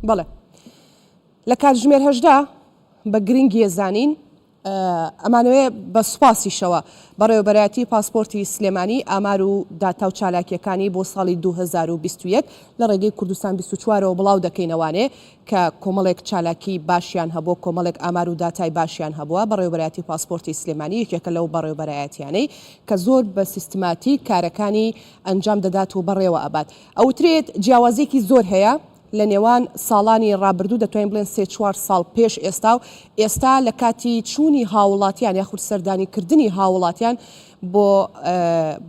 بەڵێ لە کاتژمێر 18 بە گرنگیە زانین ئەمانەوێ بە سوپاسیشەوە بەڕێوەبەرایەتی پاسپۆرتی سلێمانی ئامار و داتا و چالاکییەکانی بۆ ساڵی 2021 لە ڕێگەی کوردستان 24 ەوە بڵاو دەکەینەوانێ کە کۆمەڵێک چالاکی باشیان هەبووە کۆمەڵێک ئامار و داتای باشیان هەبووە بەڕێوەبەرایەتی پاسپۆرتی سلێمانی یەکێکە لەو بەڕێوەبەرایەتیانەی کە زۆر بە سیستماتیک کارەکانی ئەنجام دەدات و بەڕێوە ئەبات ئەوترێت جیاوازیەکی زۆر هەیە لە نێوان ساڵانی ڕابردوو دەتوانین بڵێن سێ چوار ساڵ پێش ئێستا و ئێستا لە کاتی چوونی هاوڵاتیان یاخود سەردانی کردنی هاوڵاتیان بۆ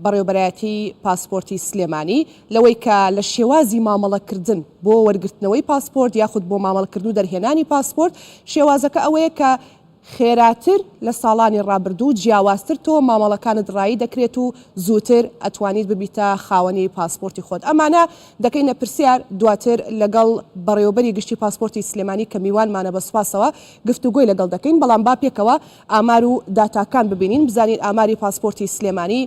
بەڕێوبەرایەتی پاسپۆرتی سلێمانی لەوەی کە لە شێوازی مامەڵەکردن بۆ وەرگرتنەوەی پاسپۆرت یاخود بۆ مامەڵەکردن و دەرهێنانی پاسپۆرت شێوازەکە ئەوەیە کە خێراتر لە ساڵانی ڕابردوو جیاوازتر تۆ مامەڵەکانت ڕایی دەکرێت و زووتر ئەتوانیت ببیتە خاوەنی پاسپۆرتی خۆت ئەمانە دەکەینە پرسیار دواتر لەگەڵ بەڕێوەبەری گشتی پاسپۆرتی سلێمانی کە میوانمانە بە سوپاسەوە گفتوگۆی لەگەڵ دەکەین بەڵام با پێکەوە ئامار و داتاکان ببینین بزانین ئاماری پاسپۆرتی سلێمانی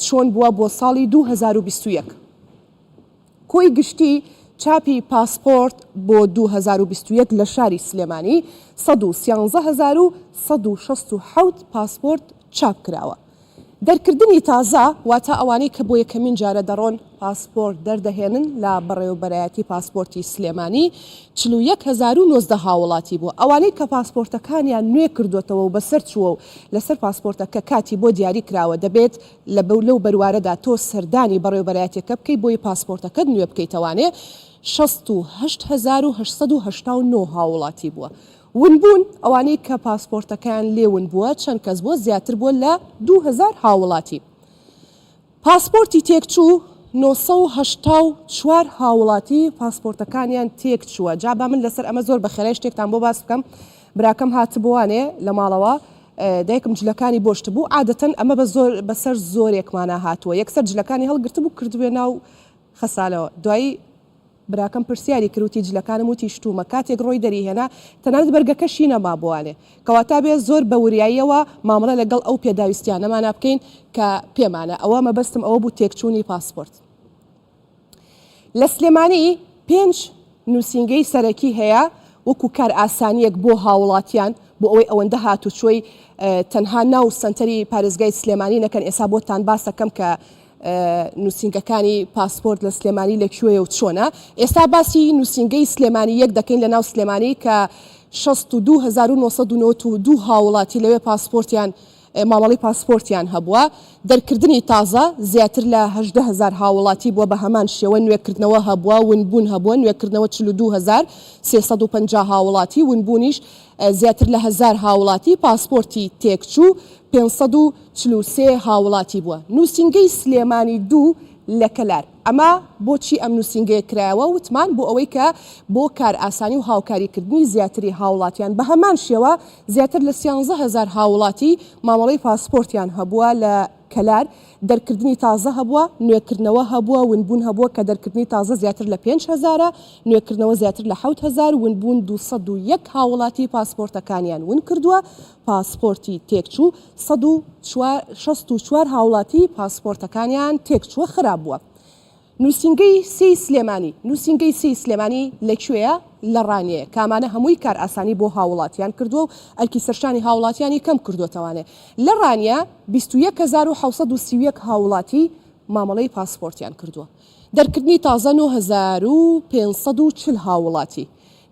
چۆن بووە بۆ ساڵی 2021. کۆی گشتی چاپی پاسپۆرت بۆ 2021 لە شاری سلێمانی 113167 پاسپۆرت چاپ کراوە. دەرکردنی تازە، واتە ئەوانەی کە بۆ یەکەمین جارە دەڕۆن پاسپۆرت دەردەهێنن لە بەڕێوەبەرایەتی پاسپۆرتی سلێمانی 41019 هاوڵاتی بووە. ئەوانەی کە پاسپۆرتەکانیان نوێ کردۆتەوە و بەسەر چووە و لەسەر پاسپۆرتەکە کاتی بۆ دیاری کراوە دەبێت لە لەو بەروارەدا تۆ سەردانی بەڕێوەبەرایەتیەکە بکەی بۆی پاسپۆرتەکەت نوێ بکەیتەوانێ 68889 هاوڵاتی بووە. ونبوون، ئەوانەی کە پاسپۆرتەکەیان لێ ون بووە چەند کەس بووە، زیاتر بووە لە 2000 هاوڵاتی. پاسپۆرتی تێکچوو، 984 هاوڵاتی پاسپۆرتەکانیان تێکچووە. جا با من لەسەر ئەمە زۆر بە خێرای شتێکتان بۆ باس بکەم. براکەم هاتبووانێ لە ماڵەوە دایکم جلەکانی بۆ شتبوو، عادەتەن ئەمە بە زۆر بەسەر زۆرێکمانا هاتووە، یەکسەر جلەکانی هەڵگرتبوو کردبوویە ناو خەسالەوە. دوایی براکەم پرسیاری کرد وتی جلەکانم وتی شتومە کاتێک ڕۆی دەری هێنا تەنانەت بەرگەکەشی نەمابووانێ کەواتە بێ زۆر بە وریاییەوە مامەڵە لەگەڵ ئەو پێداویستیانەمانا بکەین کە پێمانە ئەوە مەبەستم ئەوە بوو تێکچوونی پاسپۆرت لە سلێمانی پێنج نووسینگەی سەرەکی هەیە وەکو کارئاسانیەک بۆ هاوڵاتیان بۆ ئەوەی ئەوەندە هاتوچۆی تەنها ناو سەنتەری پارێزگای سلێمانی نەکەن ئێسا بۆتان باسەکەم کە نووسینگەکانی پاسپۆرت لە سلێمانی لە کوێیە و چۆنە؟ ئێستا باسی نووسینگەی سلێمانی یەک دەکەین لە ناو سلێمانی کە 62992 هاوڵاتی لەوێ پاسپۆرتیان مامەڵەی پاسپۆرتیان هەبووە. دەرکردنی تازە زیاتر لە 18 هەزار هاوڵاتی بووە بە هەمان شێوە نوێکردنەوە هەبووە ونبوون هەبووە نوێکردنەوە 42350 هاوڵاتی ونبوونیش زیاتر لە هەزار هاوڵاتی پاسپۆرتی تێکچوو 543 هاوڵاتی بووە. نووسینگەی سلێمانی دوو لە کەلار. ئەمە بۆچی ئەم نووسینگەیە کرایەوە؟ وتمان بۆ ئەوەی کە بۆ کارئاسانی و هاوکاریکردنی زیاتری هاوڵاتیان بە هەمان شێوە زیاتر لە 13000 هاوڵاتی مامەڵەی پاسپۆرتیان هەبووە لە کەلار، دەرکردنی تازە هەبووە، نوێکردنەوە هەبووە، ونبوون هەبووە کە دەرکردنی تازە زیاتر لە 5000ە، نوێکردنەوە زیاتر لە 7000، ونبوون 201 هاوڵاتی پاسپۆرتەکانیان ون کردووە، پاسپۆرتی تێکچوو 164 هاوڵاتی پاسپۆرتەکانیان تێکچووە خراپ بووە. نووسینگەی سێی سلێمانی نووسینگەی سێی سلێمانی لە کوێیە؟ لە ڕانیەیە کە ئەمانە هەمووی کارئاسانی بۆ هاووڵاتیان کردووە و ئەرکی سەرشانی هاووڵاتیانی کەم کردووەتەوانێ لە ڕانیە 21731 هاووڵاتی مامەڵەی پاسپۆرتیان کردووە دەرکردنی تازە 9540 هاووڵاتی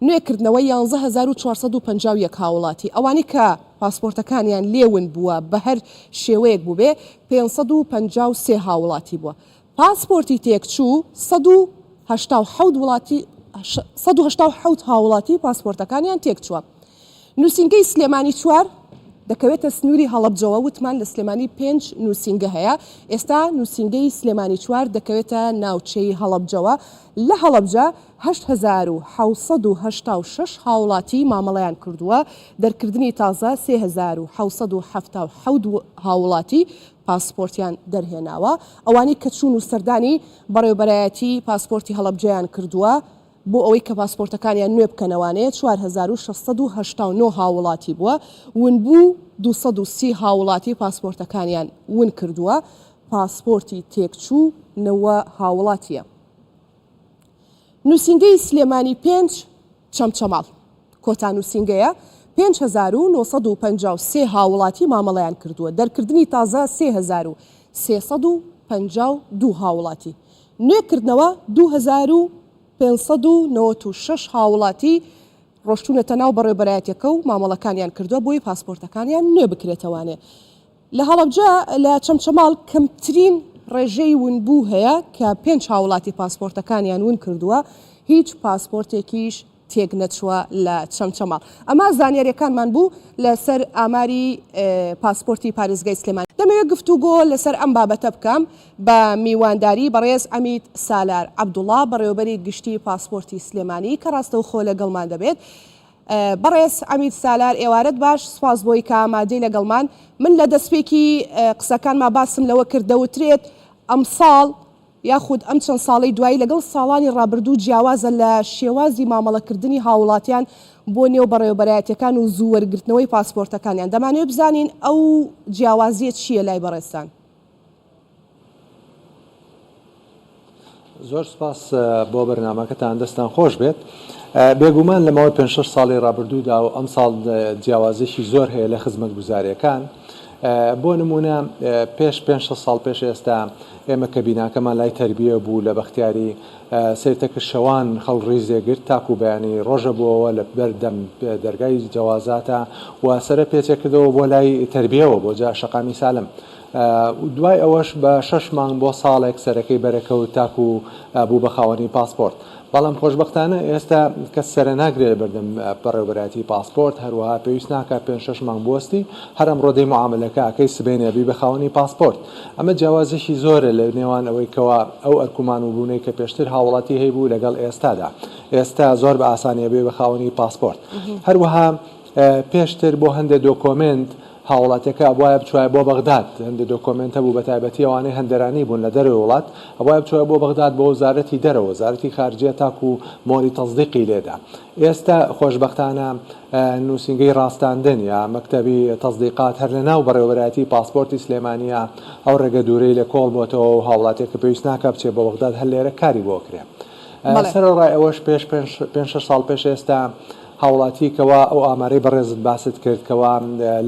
نوێکردنەوە 11451 هاووڵاتی ئەوانەی کە پاسپۆرتەکانیان لێ ون بووە بە هەر شێوەیەک بووبێ 553 هاووڵاتی بووە پاسپۆرتی تێکچوو 187 وڵاتی 187 هاووڵاتی پاسپۆرتەکانیان تێکچووە. نووسینگەی سلێمانی چوار دەکەوێتە سنووری هەڵەبجەوە، وتمان لە سلێمانی پێنج نووسینگە هەیە، ئێستا نووسینگەی سلێمانی چوار دەکەوێتە ناوچەی هەڵەبجەوە، لە هەڵەبجە 8786 هاوڵاتی مامەڵەیان کردووە، دەرکردنی تازە 3777 هاوڵاتی پاسپۆرتیان دەرهێناوە، ئەوانەی کە چوون و سەردانی بەڕێوەبەرایەتی پاسپۆرتی هەڵەبجەیان کردووە بۆ ئەوەی کە پاسپۆرتەکانیان نوێ بکەنەوانێ 4689 هاووڵاتی بووە، ونبوو 230 هاووڵاتی پاسپۆرتەکانیان ون کردووە، پاسپۆرتی تێکچوو نەوە هاووڵاتییە. نووسینگەی سلێمانی پێنج چەمچەماڵ کۆتا نووسینگەیە، 5953 هاوڵاتی مامەڵەیان کردووە، دەرکردنی تازە 3352 هاوڵاتی، نوێکردنەوە 2596 هاوڵاتی ڕۆشتوونەتە ناو بەڕێوبەرایەتیەکە و مامەڵەکانیان کردووە بۆی پاسپۆرتەکانیان نوێ بکرێتەوانێ. لە هەڵەبجە لە چەمچەماڵ کەمترین ڕێژەی ونبوو هەیە کە پێنج هاوڵاتی پاسپۆرتەکانیان ون کردووە، هیچ پاسپۆرتێکیش تێک نەچووە لە چەمچەماڵ. ئەمە زانیاریەکانمان بوو لەسەر ئاماری پاسپۆرتی پارێزگای سلێمانی. دەمەوێت گفتوگۆ لەسەر ئەم بابەتە بکەم بە میوانداری بەڕێز عەمید سالار عەبدوڵا بەڕێوەبەری گشتی پاسپۆرتی سلێمانی کە ڕاستەوخۆ لەگەڵمان دەبێت. بەڕێز عەمید سالار ئێوارەت باش، سوپاس بۆی کە ئامادەی لەگەڵمان. من لە دەستپێکی قسەکانما باسم لەوە کرد دەوترێت ئەمساڵ یاخود ئەم چەند ساڵەی دوایی لەگەڵ ساڵانی ڕابردوو جیاوازە لە شێوازی مامەڵەکردنی هاوڵاتیان بۆ نێو بەڕێوەبەرایەتیەکان و زوو وەرگرتنەوەی پاسپۆرتەکانیان، دەمانەوێت بزانین ئەو جیاوازیە چییە لای بەڕێزتان؟ زۆر سپاس بۆ بەرنامەکەتان دەستان خۆش بێت. بێگومان لە ماوەی پێنج شەش ساڵی ڕابردوودا و ئەمساڵ جیاوازیی زۆر هەیە لە خزمەتگوزارییەکان. بۆ نموونە پێش پێنج شەش ساڵ پێش ئێستا ئێمە کە بیناکەمان لای تەربیە بوو لە بەختیاری سەیرتە کرد شەوان خەڵک ڕیزێ گرت تاکوو بەیانی ڕۆژە بووەوە لە بەر دەم دەرگای جەوازاتە و سەرە پێچێ کردەوە بۆ لای تەربیەوە بۆ جا شەقامی سالم. دوای ئەوەش بە شەش مانگ بۆ ساڵێک سەرەکەی بەرەکەوت تاکو بوو بە خاوەنی پاسپۆرت. بەڵام خۆشبەختانە ئێستا کەس سەرە ناگرێ لە بەردەم بەڕێوەبەرایەتی پاسپۆرت، هەروەها پێویست ناکات پێنج شەش مانگ بوەستی، هەر ئەمڕۆ دێی معامەلەکە ئەکەی سبەینێ ئەبی بە خاوەنی پاسپۆرت. ئەمە جیاوازیەکی زۆرە لە نێوان ئەوەی کەوا ئەو ئەرک و مانووبوونەی کە پێشتر هاوڵاتی هەیبوو لەگەڵ ئێستادا. ئێستا زۆر بە ئاسانی ئەبێ بە خاوەنی پاسپۆرت. هەروەها پێشتر بۆ هەندێ دۆکۆمێنت هاوڵاتیەکە ئەبوایە بچوایە بۆ بەغداد، هەندێ دۆکۆمێنت هەبوو بەتایبەتی ئەوانەی هەندەرانی بوون لە دەرەوەی وڵات، ئەبوایە بچوایە بۆ بەغداد بۆ وەزارەتی دەرەوە، وەزارەتی خارجیە تاکو مۆری تەسدیقی لێدا. ئێستا خۆشبەختانە نوسینگەی ڕاستاندن یا مەکتەبی تەسدیقات هەر لەناو بەڕێوەبەرایەتی پاسپۆرتی سلێمانیە ئەو ڕێگە دوورەی لە کۆڵ بۆتەوە و هاوڵاتیەکە پێویست ناکا بچێ بۆ بەغداد هەر لێرە کاری بۆ ئەکرێ. سەرەڕای ئەوەش پێش پێنج شەش ساڵ پێش ئێستا هاوڵاتی کەوا ئەو ئامارەی بەڕێزت باست کرد کەوا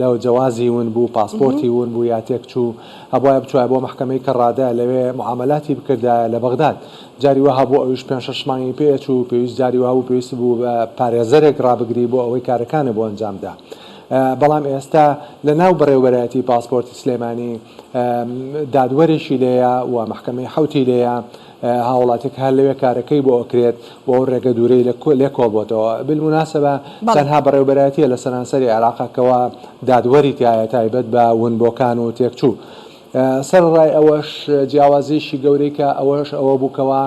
لە جەوازی ون بوو پاسپۆرتی ون بوو یا تێکچوو ئەبوایە بچوایە بۆ مەحکەمەی کەڕادە لەوێ معامەلاتی بکردایە لە بەغداد جاری وا هەبوو ئەویش پێنج شەش مانگی پێ ئەچوو پێویست جاری وا هەبوو پێویست بوو بە پارێزەرێک ڕابگری بۆ ئەوەی کارەکانە بۆ ئەنجام دا بەڵام ئێستا لە ناو بەڕێوبەرایەتی پاسپۆرتی سلێمانی دادوەرێکی لێیە و مەحکەمەی حەوتی لێیە هاوڵاتیەک هەر لەوێ کارەکەی بۆ ئەکرێت و ئەو ڕێگە دوورەی لە لێ کۆڵبۆتەوە بالمناسبە تەنها بەڕێوبەرایەتیە لە سەرانسەری عێراقا کەوا دادوەری تیایە تایبەت بە ونبۆکان و تێکچوو سەرەڕای ئەوەش جیاوازیەکی گەورەی کە ئەوەش ئەوە بوو کەوا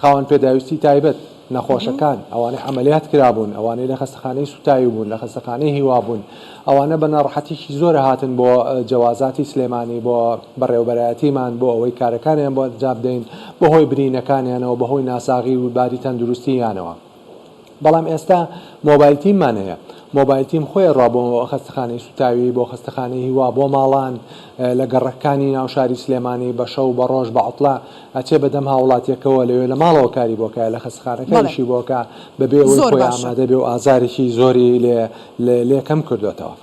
خاوەن پێداویستی تایبەت نەخۆشەکان، ئەوانەی عەمەلیات کرابوون، ئەوانەی لە خەستەخانەی سوتاوی بوون، لە خەستەخانەی هیوا بوون، ئەوانە بە ناڕەحەتیی زۆر هاتن بۆ جەوازاتی سلێمانی، بۆ بەڕێوەبەرایەتیمان، بۆ ئەوەی کارەکانیان بۆ ئەنجام بدەین، بەهۆی برینەکانیانەوە، بەهۆی ناساغی و باری تەندروستییانەوە. بەڵام ئێستا mobile team مان هەیە. mobile team خۆی ئەڕوا بۆ خەستەخانەی سوتاوی، بۆ خەستەخانەی هیوا، بۆ ماڵان، لە گەڕەکانی ناو شاری سلێمانی، بە شەو، بە ڕۆژ، بە عوتڵە، ئەچێ بە دەم هاوڵاتیەکەوە لەوێ لە ماڵەوە کاری بۆ کە لە خەستەخانەکە بەڵێ ئیشی بۆ کە بە بێ ئەوەی زۆر خۆی باشە. ئامادە بێ و ئازارێکی زۆری لێ لێ لێ کەم کردۆتەوە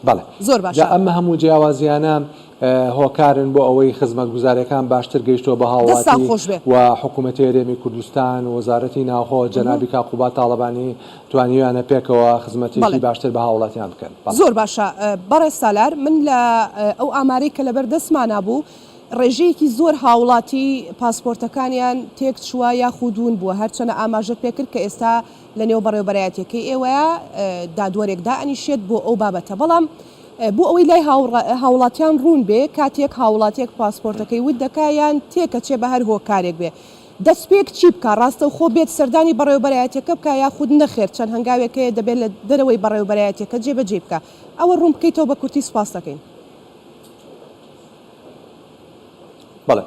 بەڵێ زۆر جا باشە. ئەمە هەموو جیاوازیانە هۆکارن بۆ ئەوەی خزمەتگوزاریەکان باشتر گەیشتوە بە دەستان هاوڵاتی خۆش بێ. و حکومەتی هەرێمی کوردستان و وەزارەتی ناوخۆ جەنابی کاک قوباد تاڵەبانی توانیویانە پێکەوە خزمەتێکی بەڵێ. باشتر بە هاوڵاتیان بکەن بەڵێ. زۆر باشە بەڕێز سالار من لە ئەو ئامارەی کە لەبەر دەستمانا بوو ڕێژەیەکی زۆر هاوڵاتی پاسپۆرتەکانیان تێکچووە یاخود ون بووە، هەرچەنە ئاماژەت پێکرد کە ئێستا لەنێو بەڕێوەبەرایەتیەکەی ئێوەیە دادوەرێک دائەنیشێت بۆ ئەو بابەتە، بەڵام بۆ ئەوەی لای هاوڵاتیان ڕوون بێ کاتێک هاوڵاتیەک پاسپۆرتەکەی ون دەکا یان تێکەچێ بە هەر هۆکارێک بێ دەستپێک چی بکا ڕاستەوخۆ بێت سەردانی بەڕێوەبەرایەتیەکە بکا یاخود نەخێر چەند هەنگاوێک هەیە دەبێت لە دەرەوەی بەڕێوەبەرایەتیەکە جێبەجێی بکا ئەوە ڕوون بکەیتەوە بە کورتی سوپاست دەکەین. بەڵێ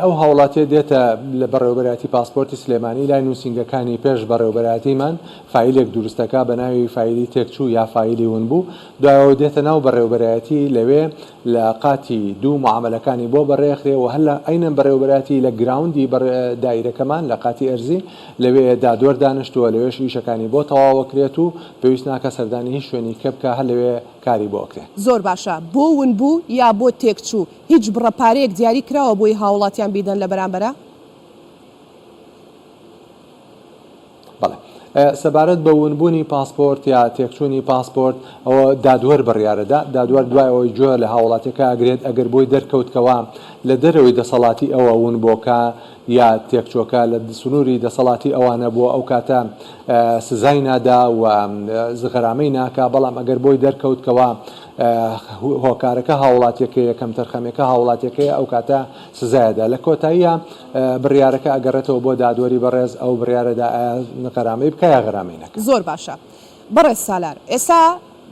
ئەو هاوڵاتیە دێتە لە بەڕێوەبەرایەتی پاسپۆرتی سلێمانی لای نوسینگەکانی پێش بەڕێوەبەرایەتیمان فایلێک دروست دەکا بە ناوی فایلی تێکچوو یا فایلی ونبوو دوایەوە دێتە ناو بەڕێوەبەرایەتی لەوێ لە قاتی دوو معامەلەکانی بۆ بەڕێخرێ و هەر لە عەینەن بەڕێوەبەرایەتی لە ground ی بەڕێ دایرەکەمان لە قاتی ئەرزی لەوێ دادوەر دانشتووە لەوێش ئیشەکانی بۆ تەواوەکرێت و پێویست ناکا سەردانی هیچ شوێنی کە بکا هەر لەوێ کاری بۆ ئەکرێ. زۆر باشە بۆ ونبوو یا بۆ تێکچوو هیچ بڕە پارەیەک دیاری کراوە بۆی هاوڵاتیان بیدەن لە بەرامبەرا؟ بەڵێ. سەبارەت بە ونبوونی پاسپۆرت یا تێکچوونی پاسپۆرت ئەوە دادوەر بڕیارەدا، دادوەر دوای ئەوەی گوێ لە هاوڵاتیەکە ئەگرێت ئەگەر بۆی دەرکەوت کەوا لە دەرەوەی دەسەڵاتی ئەوە ونبووەکە یا تێکچووەکە لە سنووری دەسەڵاتی ئەوا نەبووە ئەو کاتە سزای نادا و غەرامەی ناکا، بەڵام ئەگەر بۆی دەرکەوت کەوا هۆکارەکە هاوڵاتیەکەیە، کەمتەرخەمیەکە هاوڵاتیەکەیە ئەو کاتە سزایەدا. لە کۆتاییا بڕیارەکە ئەگەڕێتەوە بۆ دادوەری بەڕێز ئەو بڕیارەدا ئایا غەرامەی بکا یا غەرامەی نەکا. زۆر باشە بەڕێز سالار ئێستا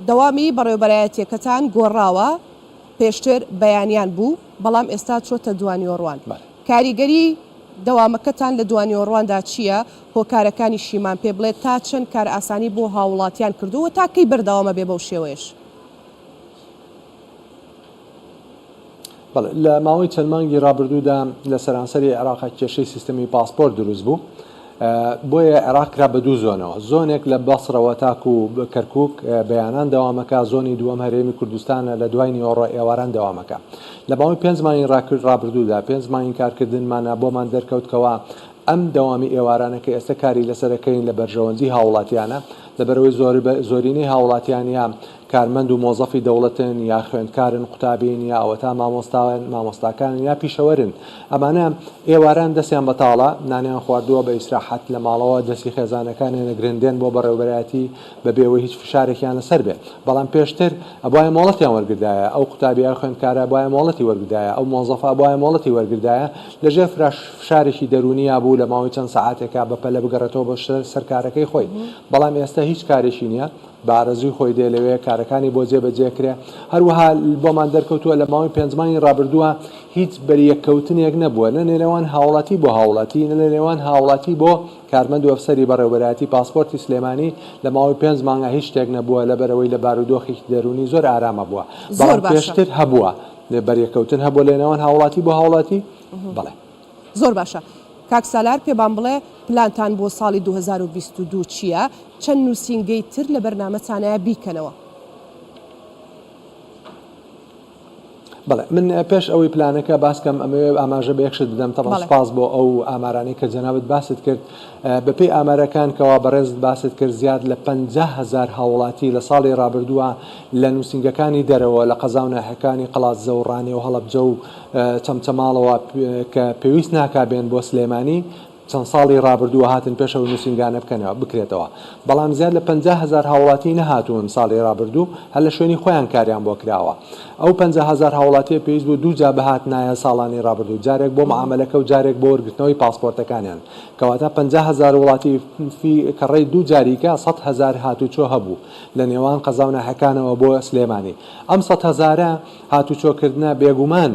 دەوامی بەڕێوبەرایەتیەکەتان گۆڕاوە پێشتر بەیانیان بوو بەڵام ئێستا چۆتە دوانیۆڕوان کاریگەری دەوامەکەتان لە دوانیۆڕواندا چییە هۆکارەکانیشیمان پێ بڵێ تا چەند کارئاسانی بۆ هاووڵاتیان کردووە و تا کەی بەردەوام ئەبێ بەو شێوەیەش؟ بەڵێ، لە ماوەی چەند مانگی ڕابردوودا لە سەرانسەری عێراق کێشەی سیستەمی پاسپۆرت دروست بوو، بۆیە عێراق کرا بە دوو زۆنەوە، زۆنێک لە بەسڕەوە تاکو کەرکوک بەیانان دەوامەکە، زۆنی دووەم هەرێمی کوردستانە لە دوای نیوەڕۆ ئێواران دەوامەکە. لە ماوەی پێنج مانگی ڕابردوودا، پێنج مانگی کارکردنمانە بۆمان دەرکەوت کەوا ئەم دەوامی ئێوارانە کە ئێستا کاری لەسەر ئەکەین لە بەرژەوەندی هاوڵاتیانە، لەبەرئەوەی زۆرینەی هاوڵاتیان یا کارمەند و مۆزەفی دەوڵەتن یا خوێندکارن قوتابین یا ئەوەتا مامۆستان مامۆستاکانن یا پیشەوەرن ئەمانە ئێواران دەستیان بەتاڵە نانیان خواردووە بە ئیسراحەت لە ماڵەوە دەستی خێزانەکانیان ئەگرن دێن بۆ بەڕێوبەرایەتی بەبێ ئەوەی هیچ فشارێکیان لەسەر بێ بەڵام پێشتر ئەبوایە مۆڵەتیان وەرگردایە ئەو قوتابیە خوێندکارە ئەبوایە مۆڵەتی وەرگردایە ئەو مۆزەفە ئەبوایە مۆڵەتی وەرگردایە لەژێر فراش فشارێکی دەروونیا بوو لە ماوەی چەند سەعاتێکا بەپەلە بگەڕێتەوە بۆ سەر کارەکەی خۆی بەڵام ئێستا هیچ کارێکی نییە بە ئارەزووی خۆی دێ لەوێ کارەکانی بۆ جێ بەجێ کرێ هەروەها بۆمان دەرکەوتووە لە ماوەی پێنج مانگی ڕابردووە هیچ بەریەککەوتنێک نەبووە نە لەنێوان هاوڵاتی بۆ هاوڵاتی نە لەنێوان هاوڵاتی بۆ کارمەند و ئەفسەری بەڕێوەبەرایەتی پاسپۆرتی سلێمانی لە ماوەی پێنج مانگا هیچ شتێک نەبووە لەبەرئەوەی لە بارودۆخێکی دەروونی زۆر ئارامە بووە زۆر بەڵام باشە. پێشتر هەبووە بەریەککەوتن هەبووە لەنێوان هاوڵاتی بۆ هاوڵاتی بەڵێ. زۆر باشە کاک سالار پێمان بڵێ پلانتان بۆ ساڵی 2022 چییە؟ چەند نووسینگەی تر لە بەرنامەتانایە بیکەنەوە؟ بەڵێ من پێش ئەوەی پلانەکە باس کەم ئەمەوێ ئاماژە بە یەک شت بدەم تەبعەن سوپاس بۆ ئەو ئامارانەی کە جەنابت باست کرد بەپێی ئامارەکان کەوا بەڕێزت باست کرد زیاد لە 50 هەزار هاوڵاتی لە ساڵی ڕابردووە لە نووسینگەکانی دەرەوە لە قەزا و ناحیەکانی قەڵادزە و ڕانیە و هەڵەبجە و چەمچەماڵەوە کە پێویست ناکا بێن بۆ سلێمانی چەند ساڵی ڕابردووە هاتن پێش ئەو نووسینگانە بکەنەوە بکرێتەوە بەڵام زیاد لە 50,000 هاوڵاتی نەهاتوون ساڵی ڕابردوو هەر لە شوێنی خۆیان کاریان بۆ کراوە ئەو 50,000 هاوڵاتیە پێویست بوو دوو جا بهاتنایە ساڵانی ڕابردوو جارێک بۆ معامەلەکە و جارێک بۆ وەرگرتنەوەی پاسپۆرتەکانیان کەواتە 50,000 وڵاتی فی کەڕەی دوو جاریکە 100,000 هاتوچۆ هەبوو لە نێوان قەزا و ناحیەکانەوە بۆ سلێمانی ئەم سەد هەزارە هاتوچۆکردنە بێگومان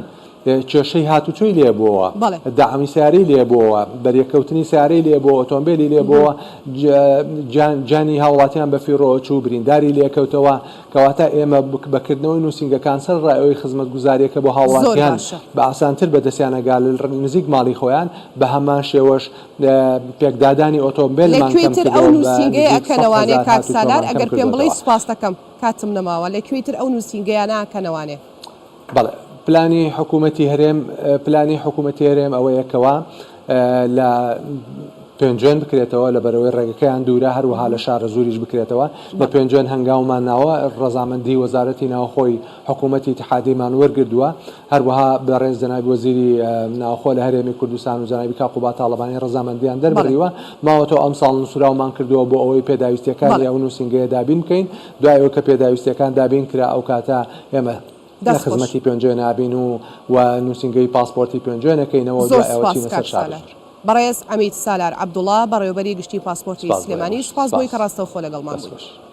کێشەی هاتوچۆی لێ بۆوە، دەعمی سەیارەی لێ بۆوە، بەریەککەوتنی سەیارەی لێ بۆوە، ئۆتۆمبێلی لێ بۆوە، گیانی هاوڵاتیان بەفیڕۆ چوو، برینداری لێ کەوتەوە، کەواتە ئێمە بە کردنەوەی نووسینگەکان سەرەڕای ئەوەی خزمەتگوزارییەکە بۆ هاوڵاتیان بە ئاسانتر بەدەستیان ئەگا لە نزیک ماڵی خۆیان، بە هەمان شێوەش پێکدادانی لە ئۆتۆمبێلمان کوێی کەم تر ئەو کردەوە بە نووسینگەیە نزیک سەد ئەکەنەوانێ هەزار کاک سالار هاتوچۆمان کەم ئەگەر پێم بڵێی کردۆتەوە. سوپاستەکەم کاتم نەماوە لە کوێی تر ئەو نووسینگەیانە ئەکەنەوانێ؟ بەڵێ پلانی حکوومەتی هەرێم پلانی حکوومەتی هەرێم ئەوەیە کەوا لە پێنجوێن بکرێتەوە لە بەرەوەی ڕێگەکەیان دوورە هەروەها لە شارەزووریش بکرێتەوە لە پێنجوێن هەنگاومان ناوە ڕەزامەندی وەزارەتی ناوخۆی حکوومەتی ئیتحادیمان وەرگردووە هەروەها بەڕێز جەنابی وەزیری ناوخۆ لە هەرێمی کوردستان و جەنابی کاک قوباد تاڵەبانی ڕەزامەندیان دەربڕیوە ماوەتەوە ئەمساڵ نووسراومان کردووە بۆ ئەوەی پێداویستیەکانی ئەو نووسینگەیە دابین بکەین دوای ئەوەی کە پێداویستیەکان دابین کرا ئەو کاتە ئێمە لە دەست خۆش. خزمەتی پێنجوێن نابین و و نووسینگەی پاسپۆرتی پێنجوێن ئەکەینەوە و زۆر دوای ئەوە سوپاس چینە سەر کاک سالار. شارەزوور. بەڕێز عەمید سالار عەبدوڵا بەڕێوەبەری گشتی پاسپۆرتی سپاس بۆ سلێمانی ئێوەش. سوپاس بۆی سپاس. کە ڕاستەوخۆ لەگەڵمان دەست بووی. خۆش.